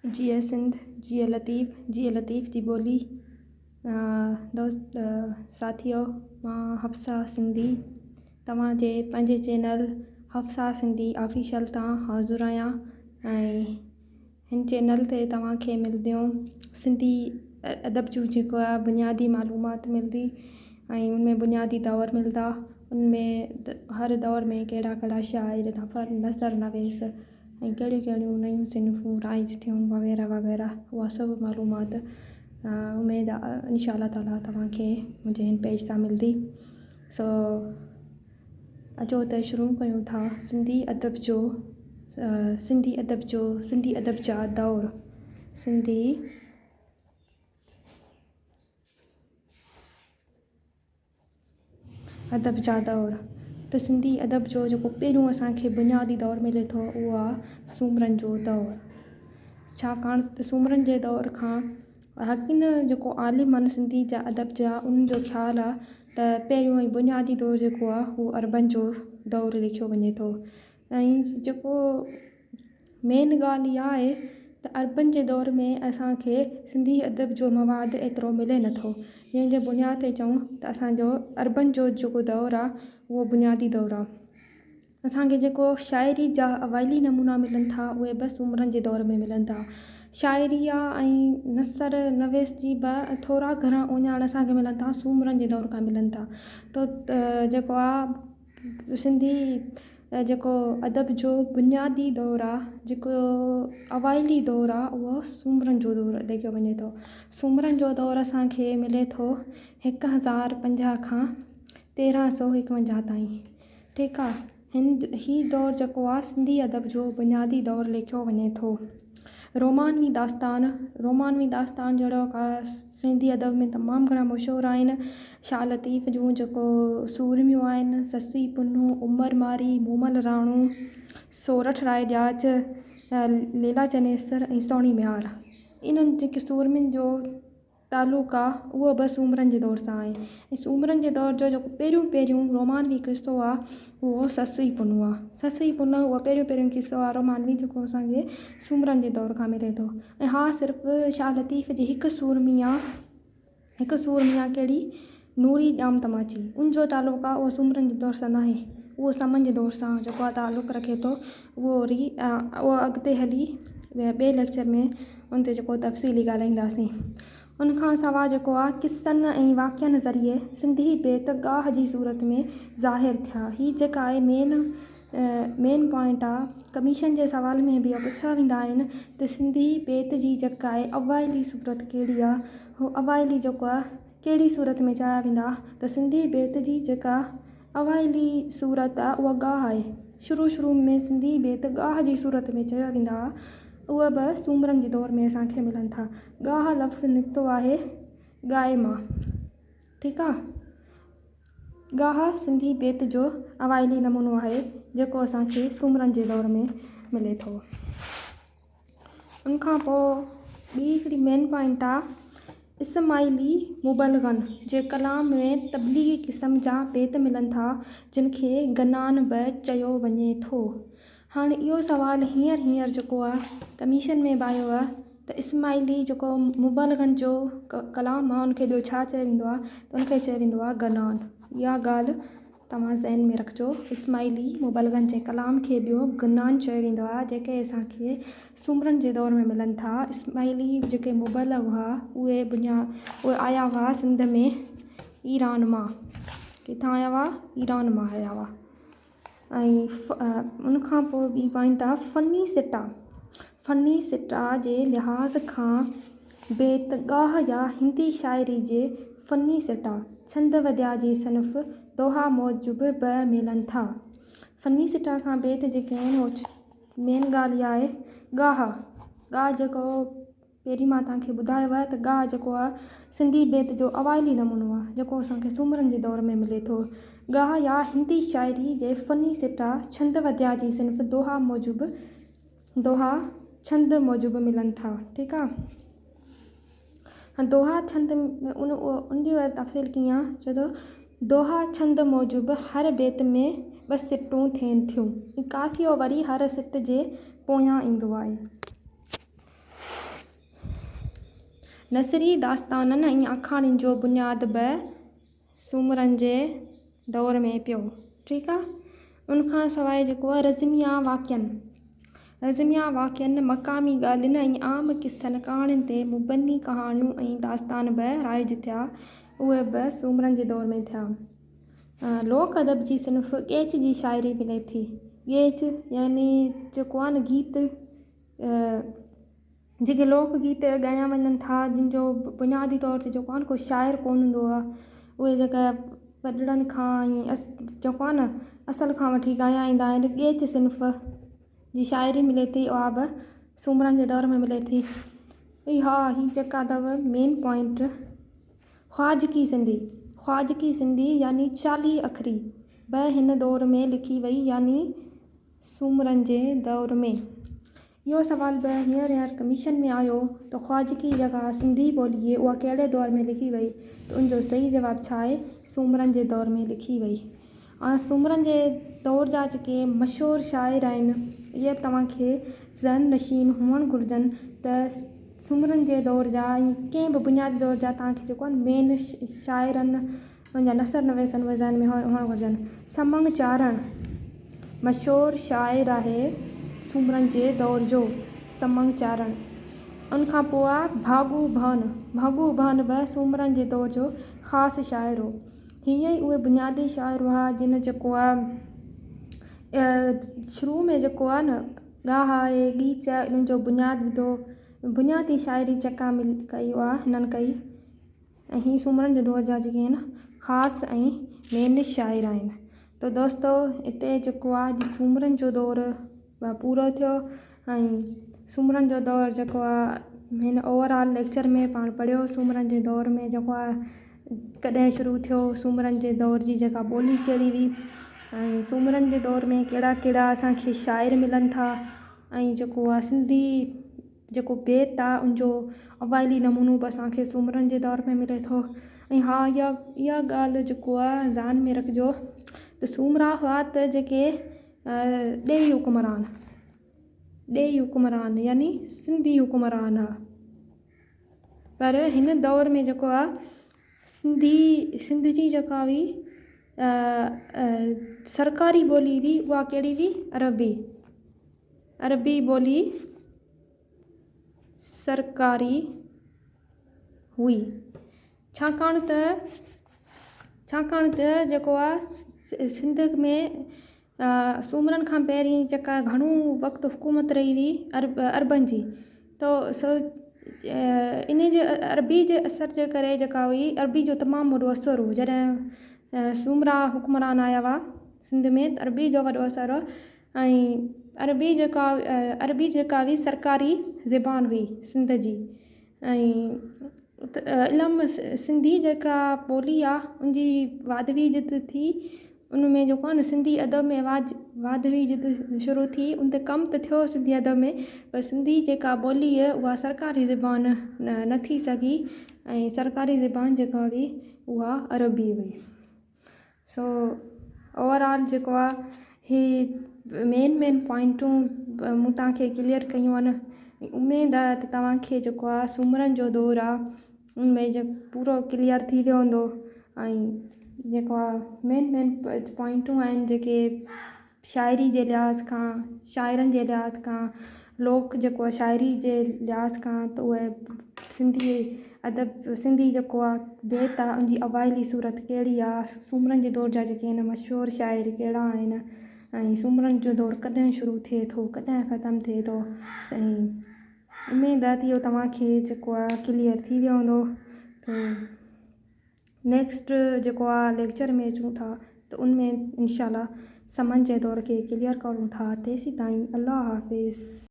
جيئي سنڌ جيئي لطيف جيئي لطيف جي ٻولي دوست ساٿيو مان حفصه سنڌي توهان جي پنهنجي چينل حفصه سنڌي آفيشل تان حاضر آهيان ۽ هن چينل تي توهان کي ملنديون سنڌي ادب جون جيڪو آهي بنيادي معلومات ملندي ۽ ان ۾ بنيادي دور ملندا ان ۾ هر دور ۾ ڪهڙا ڪهڙا شاعر نثر نويس ۽ ڪهڙيون ڪهڙيون نيون صنفون رائج ٿيون وغيره وغيره اها سڀ معلومات اميد آ انشاء الله تعاليٰ توهان کي منهنجي هن پيج تان ملندي سو اچو ته شروع ڪيون ٿا سنڌي ادب جو سنڌي ادب جو سنڌي ادب جا دور سنڌي ادب جا دور ته سنڌي ادب جو جيڪو پهريون اسان کي بنيادي دور ملي ٿو اهو آهي سومرن جو دور ڇاڪاڻ ته سومرن جي دور کان حقين جيڪو عالم آهن سنڌي جا ادب جا انهن جو خيال آهي ته پهريون ۽ بنيادي دور جيڪو آهي اهو عربن جو دور لکيو وڃي ٿو ۽ جيڪو مين ڳالهه اها آهي ته عربن جي دور ۾ اسان کي سنڌي ادب جو مواد ايترو ملي نٿو جنهن جي بنياد تي چئون ته اسان جو عربن جو جيڪو دور آهي اهو بنيادي دور آهي. اسان کي جيڪو شاعري جا اوائلي نمونا ملن ٿا اهي به سومرن جي دور ۾ ملن ٿا. شاعري آ ۽ نثر نويس جي به ٿورا گهڻا اهڃاڻ اسان کي ملن ٿا سومرن جي دور کان ملن ٿا ته جيڪو آ سنڌي جيڪو ادب جو بنيادي دور آ جيڪو اوائلي دور آ اهو سومرن جو دور ليکيو وڃي ٿو. سومرن جو دور اسان کي ملي ٿو 1050 کان 1351 تائين ٺيڪ آ. هن هي دور جيڪو آ سنڌي ادب جو بنيادي دور ليکيو وڃي ٿو. رومانوي داستان، رومانوي داستان جهڙوڪ سنڌي ادب ۾ تمام گهڻا مشهور آهن. شاهه لطيف جون جيڪو سورميون آهن، سسئي پنهون، عمر مارئي، مومل راڻو، سورٺ راء ڏياچ، ليلا چنيسر ۽ سهڻي ميهار. انهن جيڪي سورمين جو تعلق آ اهو به سومرن جي دور سان آهي ۽ سومرن جي دور جو جيڪو پهريون پهريون رومانوي قصو آ اهو سسئي پنهون آ. سسئي پنهون اهو پهريون پهريون قصو آ رومانوي جيڪو اسان کي سومرن جي دور کان ملي ٿو ۽ ها صرف شاهه لطيف جي هڪ سورمي آ هڪ سورمي آ ڪهڙي نوري ڄام تماچي ان جو تعلق آ اهو سومرن جي دور سان ناهي اهو سمن جي دور سان جيڪو آ تعلق رکي ٿو اهو وري اهو اڳتي هلي ٻئي ليڪچر ۾ ان تي جيڪو تفصيلي ڳالهائينداسين ان کان سواء جيڪو آ قصن ۽ واقعن ذريعي سنڌي بيت ڳاهه جي صورت ۾ ظاهر ٿيا هي جيڪا آهي مين مين پوائنٽ آ ڪميشن جي سوال ۾ به اهو پڇيا ويندا آهن ته سنڌي بيت جي جيڪا آهي اوائلي صورت ڪهڙي آ هو اوائلي جيڪو آ ڪهڙي صورت ۾ چيا ويندا ته سنڌي بيت جي جيڪا اوائلي صورت آ اها ڳاهه آهي. شروع شروع ۾ سنڌي بيت ڳاهه جي صورت ۾ چيا ويندا ها. اهي به سومرن جي دور ۾ اسان کي ملن ٿا. ڳاهه لفظ نڪتو آهي ڳائي مان. ٺيڪ آ. ڳاهه سنڌي بيت جو اوائلي نمونو آهي جيڪو اسان کي سومرن جي دور ۾ ملي ٿو. ان کان پوء ٻي هڪڙي مين پوائنٽ آ اسماعيلي مبلغن جي ڪلام ۾ تبليغي قسم جا بيت ملن ٿا جن کي گنان به چيو وڃي ٿو. هاڻي اهو سوال هينئر هينئر جيڪو آ ڪميشن ۾ به آيو آ ته اسماعيلي جيڪو مبلغن جو ڪلام آ ان کي ٻيو ڇا چيو ويندو آ ته ان کي چيو ويندو آ گنان اها ڳالهه توهان ذهن ۾ رکجو، اسماعيلي مبلغن جي ڪلام کي ٻيو گنان چيو ويندو آهي، جيڪي اسان کي سومرن جي دور ۾ ملن ٿا. اسماعيلي جيڪي مبلغ هئا، اهي بنيا اهي آيا هئا سنڌ ۾ ايران مان. ڪٿان آيا هئا؟ ايران مان آيا هئا. ۽ ان کان پوء ٻي پوائنٽ آهي فني سٽا. فني سٽا جي لحاظ کان بيت ڳاهه يا هندي شاعري جي فني سٽا، ڇند وديا جي صنف دوها موجب به ملن ٿا. فني سٽا کان بيت جيڪي آهن اهي مين ڳالهه اها آهي ڳاهه، ڳاهه جيڪو پهرين مان توهان کي ٻڌايو آهي ته ڳاهه جيڪو آهي سنڌي بيت جو اوائلي نمونو آهي جيڪو اسان کي سومرن جي دور ۾ ملي ٿو. ڳاهه يا هندي شاعري جي فني سٽا، ڇند وديا جي صنف دوها موجب دوها ڇند موجب ملن ٿا ٺيڪ آ دوها ڇند ان ان جو تفصيل ڪيئن آ چئي ٿو دوها ڇند موجب هر بيت ۾ ٻه سٽون ٿين ٿيون ۽ قافيو وري هر سٽ جي پويان ايندو آهي. نثري داستانن ۽ آکاڻين جو بنياد به سومرن جي دور ۾ پيو. ٺيڪ آ. ان کان سواء جيڪو آ رزميه واقعن، رزميه واقعن، مقامي ڳالهين ۽ عام قصن ڪهاڻين تي مبني ڪهاڻيون ۽ داستان به رائج ٿيا، اهي به سومرن جي دور ۾ ٿيا. لوڪ ادب جي صنف ڳيچ جي شاعري ملي ٿي. ڳيچ يعني جيڪو آ نه گيت جيڪي لوڪ گيت ڳايا وڃن ٿا جن جو بنيادي طور تي جيڪو آهي نه ڪو شاعر ڪونه هوندو آهي اهي جيڪا وڏڙن کان ۽ جيڪو آهي نه اصل کان وٺي ڳايا ايندا آهن ڳيچ صنف جي شاعري ملي ٿي اها به سومرن جي دور ۾ ملي ٿي ها هي جيڪا اٿو مين پوائنٽ خواجڪي سنڌي خواجڪي سنڌي يعني 40 اکري به هن دور ۾ لکي وئي يعني سومرن جي دور ۾. اهو سوال به هينئر هينئر ڪميشن ۾ آيو ته خواجگي جيڪا سنڌي ٻولي اها ڪهڙي دور ۾ لکي وئي ته ان جو صحيح جواب ڇا آهي سومرن جي دور ۾ لکي وئي ۽ سومرن جي دور جا جيڪي مشهور شاعر آهن اهي به توهان کي ذهن نشين هئڻ گهرجن ته سومرن جي دور جا ۽ ڪنهن به بنيادي دور جا توهان کي جيڪو آهي مين شاعرن ان جا نثر نويسن به ذهن ۾ هئڻ گهرجن. سمنگ چارڻ مشهور شاعر آهي سومرن جي دور جو سمنگ چارڻ. ان کان پوء آ ڀاڳو ڀان. ڀاڳو ڀان به سومرن جي دور جو خاص شاعر هو. هيء ئي اهي بنيادي شاعر هئا جن جيڪو آ شروع ۾ جيڪو آ نه ڳاها ۽ ڳيچ انهن جو بنياد وڌو. بنيادي شاعري جيڪا ڪئي اها هنن ڪئي. ۽ هي سومرن جي دور جا جيڪي آهن خاص ۽ مين شاعر آهن ته دوستو هتي جيڪو آهي اڄ سومرن جو دور پورو ٿيو ۽ سومرن جو دور جيڪو آهي هن اوور آل ليڪچر ۾ پاڻ پڙهيو سومرن جي دور ۾ جيڪو آهي ڪڏهن شروع ٿيو سومرن جي دور جي جيڪا ٻولي ڪهڙي هئي ۽ سومرن جي دور ۾ ڪهڙا ڪهڙا اسانکي شاعر ملن ٿا ۽ جيڪو آهي سنڌي جيڪو بيت آ ان جو اوائلي نمونو به اسان کي سومرن جي دور ۾ ملي ٿو ۽ ها اها اها ڳالهه جيڪو آ ذهن ۾ رکجو ته سومرا هئا ته جيڪي ڏيهي حڪمران ڏيهي حڪمران يعني سنڌي حڪمران ها پر هن دور ۾ جيڪو آ سنڌي سنڌ جي جيڪا هئي سرڪاري ٻولي هئي اها ڪهڙي هئي عربي عربي ٻولي سرڪاري هئي ڇاڪاڻ ته ڇاڪاڻ ته جيڪو آهي سنڌ ۾ سومرن کان پهرين جيڪا گهڻو وقت حڪومت رهي هئي عرب عربن جي ته سو ان جي عربي جي اثر جي ڪري جيڪا هئي عربي جو تمام وڏو اثر هو جڏهن سومرا حڪمران آيا هئا سنڌ ۾ ته عربي جو وڏو اثر هو ۽ عربي جيڪا عربي جيڪا هئي سرڪاري زبان هئي سنڌ جي ۽ علم سنڌي جيڪا ٻولي آهي ان جي واڌ ويجهه ٿي ان ۾ جيڪو آهي نه سنڌي ادب ۾ واڌ واڌ ويجهه شروع ٿي ان تي ڪم ته ٿيو سنڌي ادب ۾ پر سنڌي جيڪا ٻولي اها سرڪاري زبان نه ٿي سگهي ۽ سرڪاري زبان جيڪا هئي اها عربي هئي. سو اوور آل جيڪو آ هي مين مين پوائنٽون مون توهان کي ڪليئر ڪيون آهن اميد آهي ته توهان کي جيڪو آ سومرن جو دور آ ان ۾ جي پورو ڪليئر ٿي ويو هوندو ۽ جيڪو آ مين مين پوائنٽون آهن جيڪي شاعري جي لحاظ کان شاعرن جي لحاظ کان لوڪ جيڪو آهي شاعري جي لحاظ کان ته اهي سنڌي ادب سنڌي جيڪو آهي بيت آهي ان جي اوائلي صورت ڪهڙي آهي سومرن جي دور جا جيڪي آهن مشهور شاعر ڪهڙا آهن ۽ سومرن جو دور ڪڏهن شروع ٿئي ٿو ڪڏهن ختم ٿئي ٿو ۽ اميد آهي ته اهو توهان کي جيڪو آهي ڪليئر ٿي ويو هوندو ته نيڪسٽ جيڪو آ ليڪچر ۾ اچون ٿا ته ان ۾ انشاء الله سمن جي دور کي ڪليئر ڪرون ٿا تيسين تائين الله حافظ.